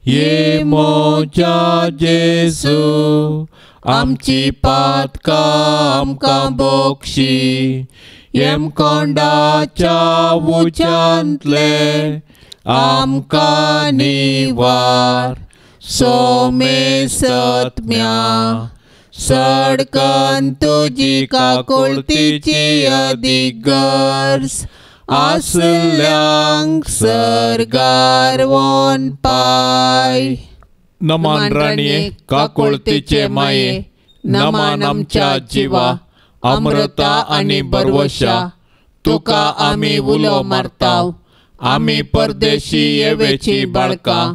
ये म्हज्या जेजू आमची पातकां आमकां बोगशी, येमकोंडाच्या उज्यांतले आमकां निवार. सोमे सत्म्या सडकन तुजी काकुळतीची अदीक गरज आसल्यांक सर्गार वोन पाय. नमान राणये काकुळतीचे माये, नमान आमच्या जिवा अमृता आनी बरवशा, तुका आमी उलो मारताव. आमी परदेशी येवेची बाळकां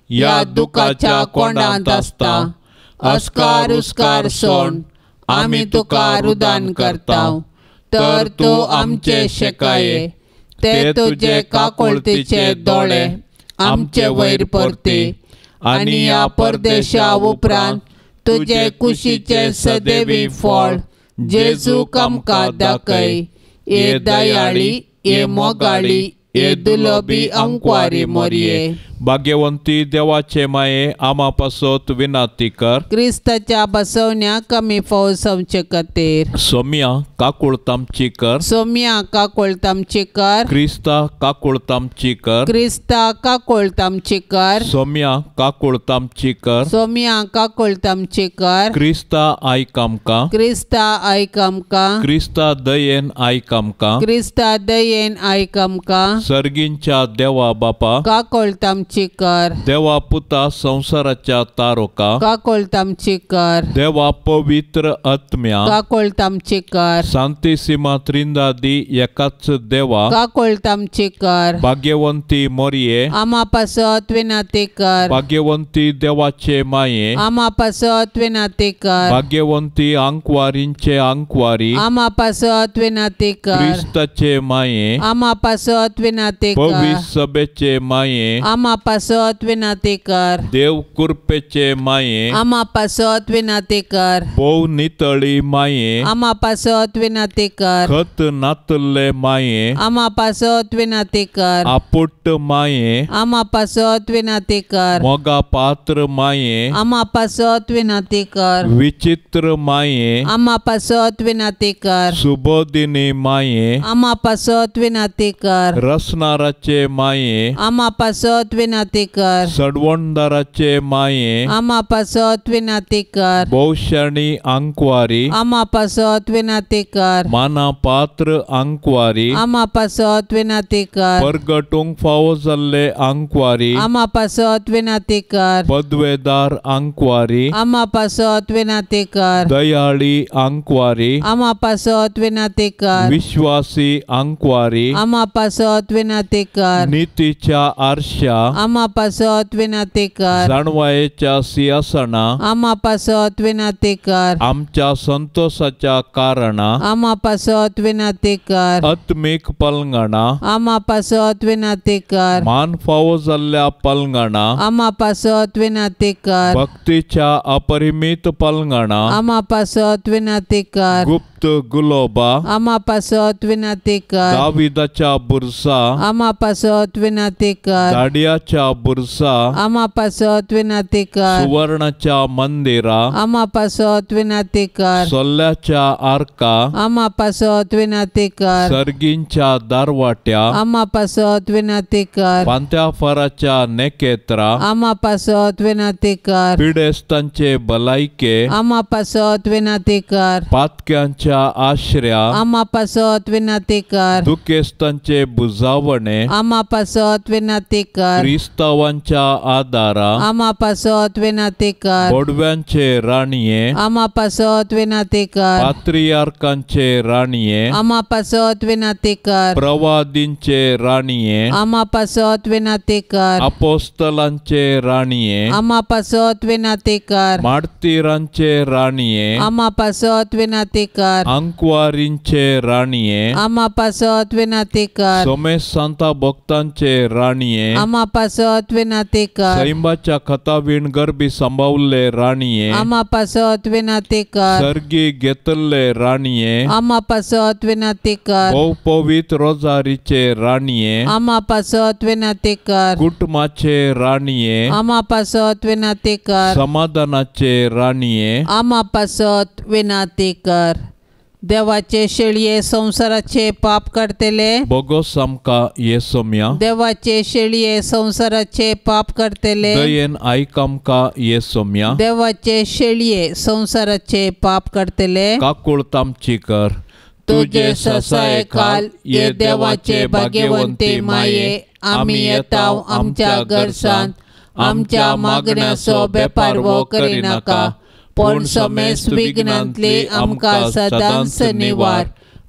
ह्या दुखाच्या कोंडांत आसता. अस्कार उस्कार सोण आमी तुका रुदान करताव, तर तूं आमचे शेकाये ते तुजे काकुळतीचे दोळे आमचे वयर परती आनी ह्या परदेशा उपरांत तुजे कुशीचे सदैवी फळ जेजूक आमकां दाखय. ये दयाळी, ये मोगाळी, ये दुलबी अंकवारी मोरये. भाग्यवंती देवाचे माये आमा पासत विनंती कर, क्रिस्ताच्या बसवण्या कमी फौज खातीर. सोम्या काकुळतामची कर, सोम्या काकुळतामची कर, क्रिस्ता काकुळतामची कर, क्रिस्ता काकुळतामची कर, सोम्या काकुळतामची कर, सोम्या काकुळतामची कर, क्रिस्ता आयक आमकां, क्रिस्ता आयक आमकां, क्रिस्ता दयेन आयक आमकां, क्रिस्ता दयेन आयक आमकां. सर्गींच्या देवा बापा काकुळतामची आमची कर। देवा पुता संवसाराच्या तारोका काकोळत आमची कर। देवा पवित्र आत्म्या काकोळत आमची कर। सांतिसिमा त्रिंदादी एकाच देवा काकोळत आमची कर। भाग्यवंती मोरये आमा पासत विनंती कर। भाग्यवंती देवाचे माये आमा पासत विनंती कर। भाग्यवंती आंकवारींचे आंकवारी आमा पासत विनंती कर। क्रिस्ताचे माये आमा पासत विनंती कर। पवित्र सभेचे माये आमा पासत विनंती कर। देव कृपेचे माये आमा पासत विनंती कर। भोव नितळी माये आमा पासत विनंती कर। खत नातल्ले माये आमा पासत विनंती कर। आपुट्ट माये आमा पासत विनंती कर। मोगा पात्र माये आमा पासत विनंती कर। विचित्र माये आमा पासत विनंती कर। सुबोधिनी माये आमा पासत विनंती कर। रसनाराचे माये आमा पासत विनंती कर। सडवणदाराचे माये आमा पासत विनंती कर। भोवशाणी आंकवारी आमा पासत विनंती कर। माना पात्र आंकवारी आमा पासत विनंती कर। परगटूंक फावो जाल्ले आंकवारी आमा पासत विनंती कर। पदवेदार आंकवारी आमा पासत विनंती कर। दयाळी आंकवारी आमा पासत विनंती कर। विश्वासी आंकवारी आमा पासत विनंती कर। नीतीच्या आरशा आमा पासत विनंती कर। जाणवायेच्या सिंहासना आमा पासत विनंती कर। आमच्या संतोषाच्या कारणा आमा पासत विनंती कर। आत्मीक पलंगणा आमा पासत विनंती कर। मान फावो जाल्ल्या पलंगणा आमा पासत विनंती कर। भक्तीच्या अपरिमित पलंगणा आमा पासत विनंती कर। गुप्त गुलोबा आमा पासत विनंती कर। दाविदाच्या बुरसा आमा पासत विनंती कर। दाडियाच्या बुरसा आमा पासत विनंती कर। सुवर्णाच्या मंदिरा आमा पासत विनंती कर। सोल्ल्याच्या आर्का आमा पासत विनंती कर। सर्गींच्या दारवाट्या आमा पासत विनंती कर। पांत्याफाराच्या नेकेत्रा आमा पासत विनंती कर। पिडेस्तांचे भलायके आमा पासत विनंती कर। पातक्यांच्या आश्र्या आमा पासत विनंती कर। दुखेस्तांचे बुजावणे आमा पासत विनंती कर। क्रिस्तावांच्या आदारा आमा पासत विनंती कर। बोडव्यांचे राणये आमा पासत विनंती कर। पात्रियार्कांचे राणये आमा पासत विनंती कर। प्रवादींचे राणये आमा पासत विनंती कर। अपोस्तलांचे राणये आमा पासत विनंती कर। मार्तीरांचे राणये आमा पासत विनंती कर। आंकवारींचे राणये आमा पासत विनंती कर। सोमेश सांता भक्तांचे राणये आमा पासत विनंती कर। सैंबाच्या खतावीण गर्भी सांबावल्ले राणये आमा पासत विनंती कर। सर्गी घेतल्ले राणये आमा पासत विनंती कर। भोव पवित्र रोजारीचे राणये आमा पासत विनंती कर। कुटुंबाचे राणये आमा पासत विनंती कर। समाधानाचे राणये आमा पासत विनंती कर। देवाचे शेळये संवसाराचे पाप काडटले बोगोस आमकां येसोम्या। देवाचे शेळये संवसाराचे पाप काडटले दयेन आयक आमकां येसोम्या। देवाचे शेळये संवसाराचे पाप काडटले काकूळत आमची कर। तुजे ससाये खाल ये देवाचे भाग्यवंती माये आमी येताव आमच्या गरसान आमच्या मागण्याचो बेपारवो करिनाका पूण समेस्त विघ्नांतली आमकां सदांच निवार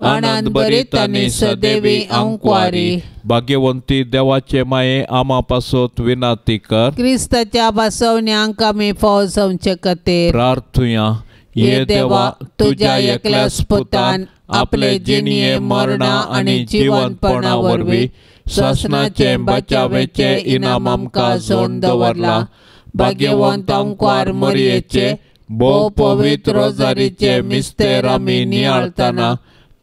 आनंद भरीत आनी सदैवी अंकवारी। भाग्यवंती देवाचे माये आमा पासत विनंती कर। क्रिस्ताच्या बसवण्यांक आमी फाव जावचे खातीर प्रार्थुया। ये देवा तुज्या एकल्याच पुतान आपले जिणये मरणा आनी जिवंतपणा वरवीं सासणाचे बचावेचे इनाम आमकां जोडून दवरला। भाग्यवंत अंकवार मरयेचे भोव पवित्र रोजारीचे मिस्तेर आमी नियाळतना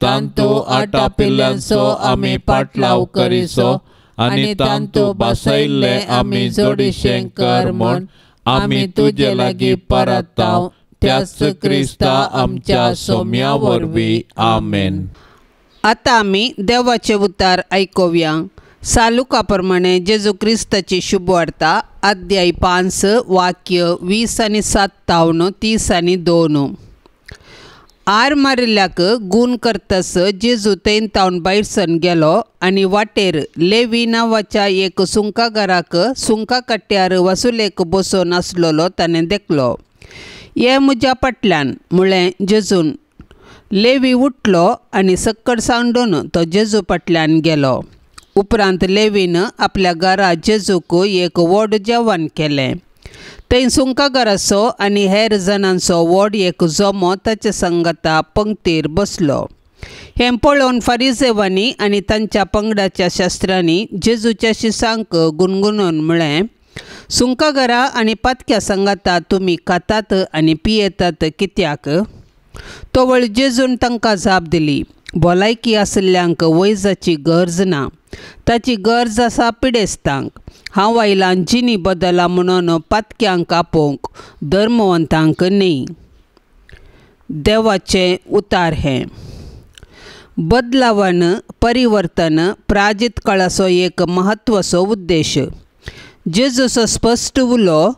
तांतू आटापिल्ल्यांचो आमी पाटलाव करिसो आनी तांतू बसयल्ले आमी जोडीशें कर म्हूण आमी तुजे लागीं परताव त्याच क्रिस्ता आमच्या सोम्या वरवीं आमेन। आतां आमी देवाचे उतार आयकुया। सालुका प्रमाणे जेजू क्रिस्ताची शुभवार्ता अध्याय 5 वाक्य 20 आनी 57 30 आनी 2। आर मारिल्ल्याक गूण करतस जेजू थंय तावन भायरसन गेलो आनी वाटेर लेवी नांवाच्या एक सुंकागाराक सुंका कट्ट्यार वसुलेक बसून आसलेलो ताणें देखलो. ये म्हज्या फाटल्यान म्हळें जेजून. लेवी उठलो आनी सक्कड सांडून तो जेजू फाटल्यान गेलो. उपरांत लेवीन आपल्या घरा जेजूक एक व्हड जेवण केलें. थंय सुंकागाराचो आनी हेर जाणांचो व्हड एक जमो ताचे संगता पंक्तीर बसलो. हें पळोवन फारिजेवांनी आनी तांच्या पंगडाच्या शास्त्रांनी जेजूच्या शिसांक गुणगुणून म्हळें, सुंकागारा आनी पातक्या संगाता तुमी खातात आनी पियेतात कित्याक? तवळ जेजून तांकां जाप दिली, भलायकी आशिल्ल्यांक वैजाची गरज ना, ताची गरज आसा पिडेस्तांक. हांव आयलां जिणी बदला म्हणून पातक्यांक आपोवंक, धर्मवंतांक न्ही. देवाचें उतार हें. बदलावन परिवर्तन प्राजीत काळाचो एक म्हत्वाचो उद्देश. जेजूचो स्पश्ट उलो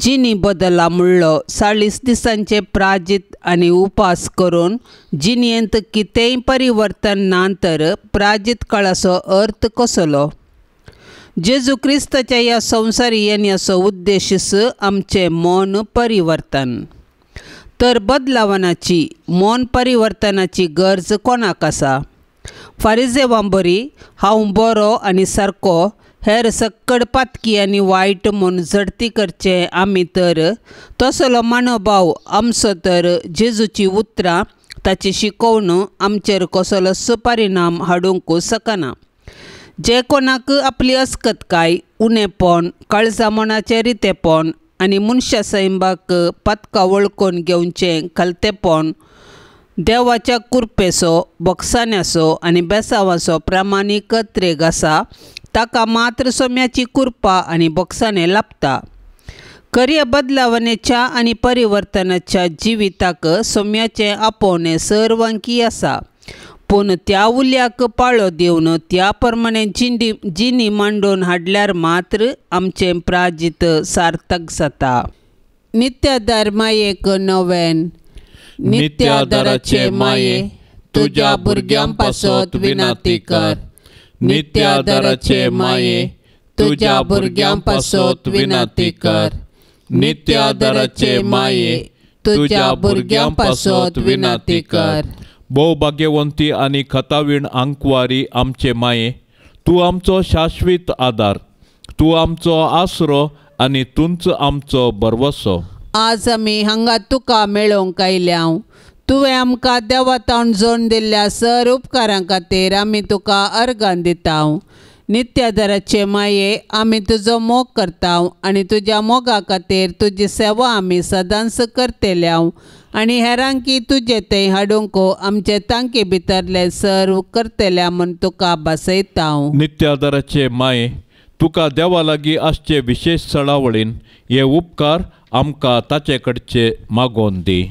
जिणी बदला म्हणलो 40 दिसांचे प्राजीत आनी उपास करून जिणेंत कितेंय परिवर्तन ना तर प्राजीत काळाचो अर्थ कसलो? जेजू क्रिस्ताच्या ह्या संवसारी येण्याचो उद्देशच आमचें मन परिवर्तन. तर बदलावनाची मन परिवर्तनाची गरज कोणाक आसा? फारिजेवां बरी हांव बरो आनी सारको, हेर सक्कड पातकी आनी वायट म्हूण झडती करचें आमी तर तसलो मनोभाव आमचो तर जेजूची उतरां ताची शिकोवण आमचेर कसलोच परिणाम हाडूंक शकना. जे कोणाक आपली अस्कतकाय, उणेपण, काळजा मनाचें रितेपण आनी मनशा सैंबाक पातकां वळखून घेवचें खालतेपण देवाच्या कुरपेचो, बोगसाण्याचो आनी बेसावाचो प्रामाणीक त्रेग आसा ताका मात्र सोम्याची कुरपा आनी बोगसाणें लाभता. खऱ्या बदलावणेच्या आनी परिवर्तनाच्या जिविताक सोम्याचें आपोवणें सर्वांकी आसा, पूण त्या उल्याक पाळो दिवन त्या प्रमाणे जिणी मांडून हाडल्यार मात्र आमचें प्राजीत सार्थक जाता. नित्यादार मायेक नवेन. नित्यादाराचे माये तुज्या भुरग्यां पासत विनंती कर. नित्यादाराचे माये तुज्या भुरग्यां पासत विनंती कर. नित्यादाराचे माये तुज्या भुरग्यां पासत विनंती कर. भोव भाग्यवंती आनी खतावीण आंकवारी आमचे माये, तूं आमचो शाश्वीत आदार, तूं आमचो आसरो आनी तूंच आमचो भरवसो. आज आमी हांगा तुका मेळोवंक आयल्या. तुवें आमकां देवा तावन जोड दिल्ल्या सर उपकारां खातीर आमी तुका अर्गां दिता. नित्यादाराचे माये आमी तुजो मोग करता आनी तुज्या मोगा खातीर तुजी सेवा आमी सदांच करतल्या आनी हेरांकी तुजें थंय हाडूंक आमचे तांकी भितरले सर्व करतल्या म्हूण तुका भासयता. नित्यादाराचे माये तुका देवा लागीं आसचे विशेश चळावळीन हे उपकार आमकां ताचे कडचे मागोवन दी.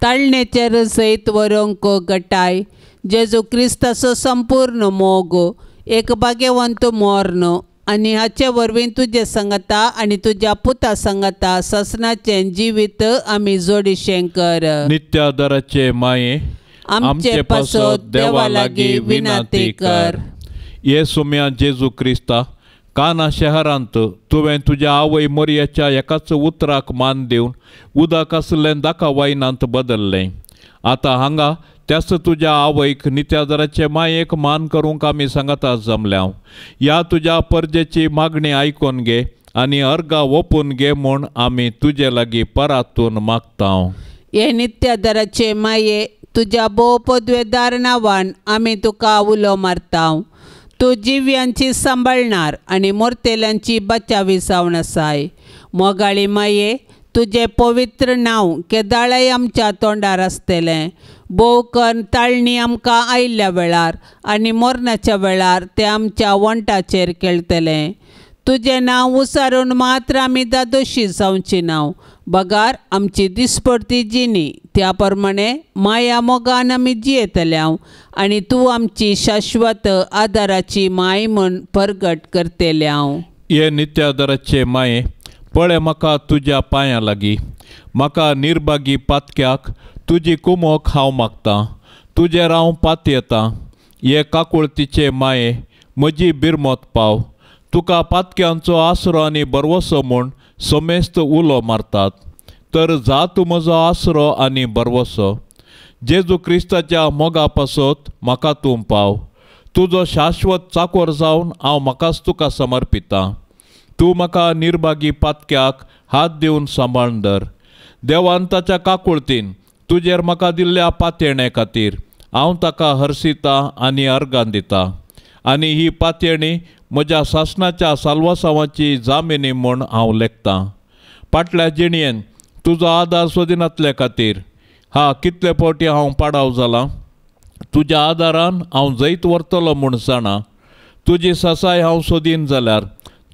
ताळणेचेर सयत व्हरूंक गटाय जेजू क्रिस्ताचो संपूर्ण मोग, एक भाग्यवंत मर्ण आनी हाचे वरवीं तुजे संगता आनी तुज्या पुता संगता ससनाचें जिवीत आमी जोडिशें कर. नित्यादाराचे माये आमचे पासत देवा लागीं विनंती कर. हे सोम्या जेजू क्रिस्ता, काना शहरांत तुवें तुज्या आवय मोरयाच्या एकाच उतराक मान दिवन उदक आसलें दाका वायनांत बदल्लें. आतां हांगा त्याच तुज्या आवयक नित्यादाराचे मायेक मान करूंक आमी सांगाता जमल्या. ह्या तुज्या परजेची मागणी आयकून घे आनी अर्गां ओपून घे म्हूण आमी तुजे लागीं परातून मागता. हे नित्यादाराचे माये तुज्या भोव पदवेदार नांवान आमी तुका उलो मारता. तूं जिव्यांची सांबाळणार आनी मोरतेल्यांची बचावी जावन आसाय. मोगाळी माये तुजें पवित्र नांव केदाळाय आमच्या तोंडार आसतलें. भोव करून ताळणी आमकां आयिल्ल्या वेळार आनी मरणाच्या वेळार तें आमच्या वंटाचेर खेळटलें. तुजें नांव उसारून मात्र आमी दादोशी जावची नांव बगार आमची दिसपडती जिणी त्या प्रमाणे माया मोगान आमी जियेतल्या आनी तूं आमची शाश्वत आदाराची माय म्हूण परगट करतल्या. हे नित्यादाराचे माये पळय म्हाका तुज्या पांयां लागीं, म्हाका निर्भागी पातक्याक तुजी कुमोक हांव मागतां, तुजेर हांव पातयेतां. हे काकुळतीचे माये म्हजी बिरमत पाव. तुका पातक्यांचो आसरो आनी बरवसो म्हूण समेस्त उलो मारतात, तर जा तूं म्हजो आसरो आनी बरवसो. जेजू क्रिस्ताच्या मोगा पासत म्हाका तूं पाव. तुजो शाश्वत चाकोर जावन हांव म्हाकाच तुका समर्पितां. तूं म्हाका निर्भागी पातक्याक हात दिवन सांबाळून धर. देवान ताच्या काकुळतीन तुजेर म्हाका दिल्ल्या पातयेणे खातीर हांव ताका हर्शितां आनी अर्गां दितां, आनी ही पातयेणी म्हज्या सासणाच्या साल्वासांवाची जामिनी म्हूण हांव लेखतां. फाटल्या जिणयेन तुजो आदार सोदिनातले खातीर हा कितले फावटी हांव पाडाव जालां. तुज्या आदारान हांव जैत व्हरतलो म्हूण जाणा. तुजी सासाय हांव सोदीन जाल्यार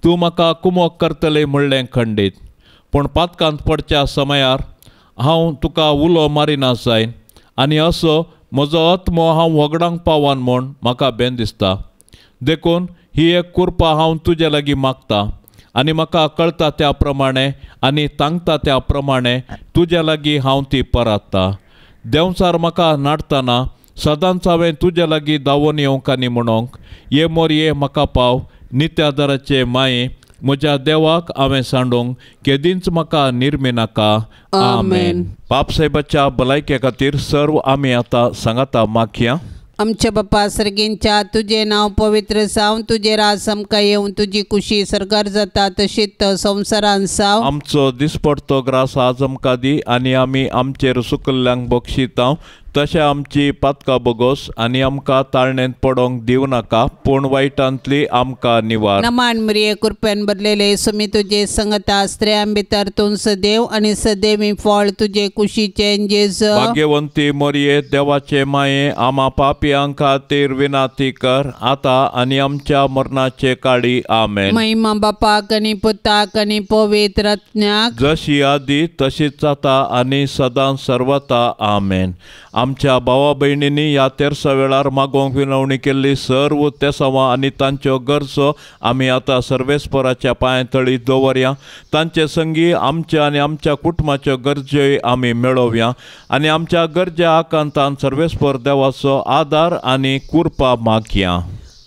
तूं म्हाका कुमोक करतलें म्हणलें खंडीत. पूण पातकांत पडच्या समयार हांव तुका उलो मारिना जायन, आनी असो म्हजो आत्मो हांव वगडांक पावन म्हूण म्हाका बेन दिसता. देखून ही एक कृपा हांव तुजे लागीं मागता, आनी म्हाका कळटा त्या प्रमाणे आनी तांगता त्या प्रमाणे तुजे लागीं हांव ती परात्ता. देंवचार म्हाका नाडटना सदांच हांवें तुजे लागीं धांवून येवंक आनी म्हणोंक, ये मोरये म्हाका पाव. नित्यादाराचे माये म्हज्या देवाक हांवें सांडूंक केदींच म्हाका निर्मिनाका. आमेन. बापसाहेबाच्या भलायके खातीर सर्व आमी आतां सांगाता मागया. आमच्या बापा सर्गींच्या तुजें नांव पवित्र जावं, तुजें राज आमकां येवं, तुजी कुशी सरकार जाता तशीच संवसारान जावं. आमचो दिसपडतो ग्रास आज आमकां दी, आनी आमी आमचेर सुकल्ल्यांक बक्षितांव तशें आमची पातकां बोगोस, आनी आमकां ताळणेंत पडोंक दिवं नाका, पूण वायटांतली आमकां निवार. नमान मरिये कृपेन भरलेले सुमी तुजे संगता, स्त्रियां भितर तूं सदैव आनी सदैवी फळ तुजे कुशीचें जेजू. भाग्यवंती मरिये देवाचे माये, आमा पापयां खातीर विनाती कर आतां आनी आमच्या मरणाचे काळी. आमेन. महिमा बापाक आनी पुताक आनी पवित्र आत्म्याक, जशी आदी तशीच आतां आनी सदां सर्वता. आमेन. आमच्या भावा भयणींनी ह्या तेरसा वेळार मागोवंक विनवणी केल्ली सर्व तेसांवां आनी तांच्यो गरजो आमी आतां सर्वेस्पराच्या पांयां तळी दवरया. तांचे संगी आमच्या आनी आमच्या कुटुंबाच्यो गरज्योय आमी मेळोवया, आनी आमच्या गरज्या आकांतान सर्वेस्पर देवाचो आदार आनी कृपा मागया.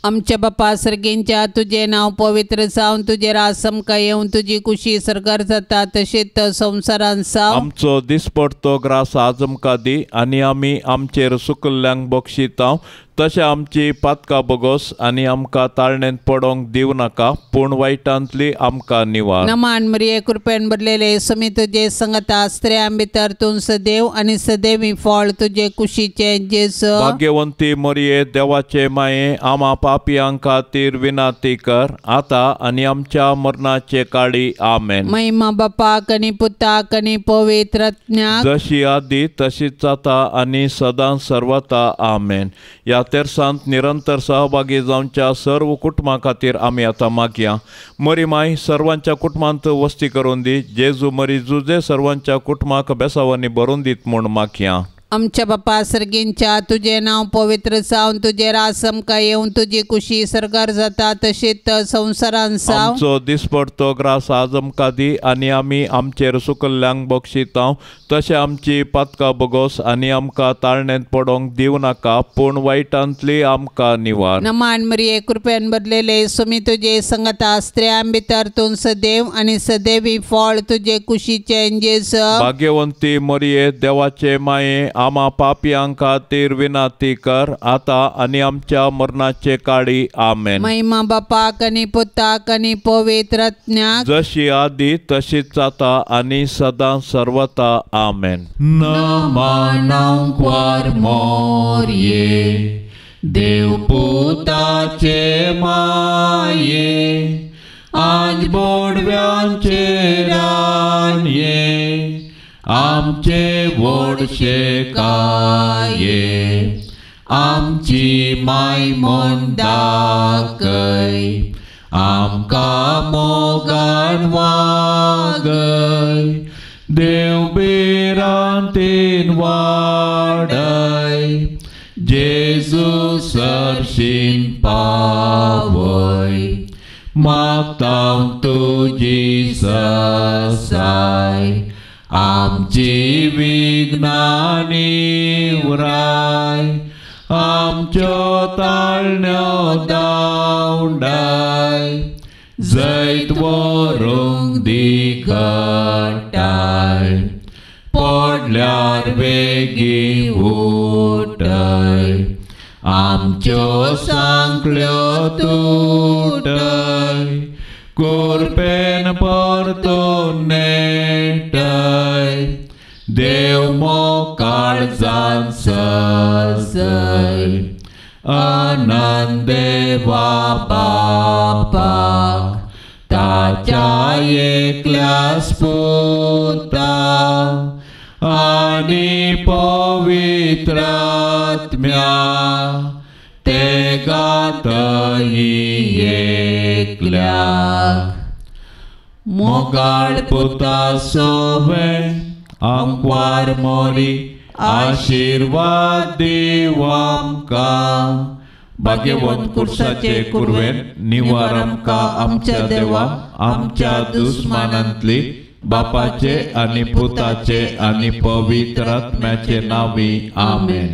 आमच्या बापा सर्गींच्या तुजें नांव पवित्र जावं, तुजें राज आमकां येवं, तुजी कुशी सरकार जाता तशीच संवसारान जावं. आमचो दिसपडतो ग्रास आज आमकां दी, आनी आमी आमचेर सुकल्ल्यांक बक्षितांव तशें आमची पातकां बोगोस, आनी आमकां ताळणेंत पडोंक दिवं नाका, पूण वायटांतली आमकां निवार. नमान मरिये कृपेन भरलेले सुमी तुजे संगता, स्त्रियां भितर तूं सदैव आनी सदैवी फळ तुजे कुशीचें जेजू. भाग्यवंती मरिये देवाचे माये, आमा पापयां खातीर विनाती कर आतां आनी आमच्या मरणाचे काळी. आमेन. महिमा बापाक आनी पुताक आनी पवित्र आत्म्याक, जशी आदी तशीच आतां आनी सदां सर्वता. आमेन. ह्या तेरसांत निरंतर सहभागी जावच्या सर्व कुटुंबां खातीर आमी आतां मागया. मरी माय सर्वांच्या कुटुंबांत वस्ती करून दी. जेजू मरी जुजे सर्वांच्या कुटुंबाक बेसावांनी भरून दीत म्हूण मागया. आमच्या बापा सर्गींच्या तुजें नांव पवित्र जावं, तुजें राज आमकां येवं, तुजी कुशी सरकार जाता तशीच संवसारान जावं. आमचो दिसपडतो ग्रास आज आमकां दी, आनी आमी आमचेर सुकल्ल्यांक बक्षितांव तशें आमची पातकां बोगोस, आनी आमकां ताळणेंत पडोंक दिवं नाका, पूण वायटांतली आमकां निवार. नमान मरिये कृपेन भरलेले सुमी तुजे संगता, स्त्रियां भितर तूं सदैव आनी सदैवी फळ तुजे कुशीचें जेजू. भाग्यवंती मरिये देवाचे माये, आमा पापयां खातीर विनाती कर आतां आनी आमच्या मरणाचे काळी. आमेन. महिमा बापाक आनी पुताक आनी पवित्र आत्म्याक, जशी आदी तशीच आतां आनी सदां सर्वता. आमेन. नमनांक मोरये देवपुताचे माये, आज बोडव्यांचे रानये, आमचे व्हडशे काये, आमची माय म्हूण दाखय, आमकां मोगान वागय, देव भिरांतीन वाडय, जेजू सरशीन पावय, मागता तुजी सासाय, आमची विघ्नांनी उराय आमच्यो ताळण्यो दावंडाय जैत व्हरूंक दिगटाय पडल्यार बेगी उठय आमच्यो सांकळ्यो तुटय कुरपेन परतून नेटय देव मोकाळजान सजय अनंत देवा बापाक ताच्या एकल्यास पुता आनी पवित्रात्म्या ते गातई एकल्याक मोगाळ पुता सोवे आंकवार मोरी आशीर्वाद दीव आमकां भाग्यवंत कुर्साचे कुरवेन निवार आमकां आमच्या देवा आमच्या दुस्मानांतली बापाचे आनी पुताचे आनी पवित्र आत्म्याचे नांवी आमेन.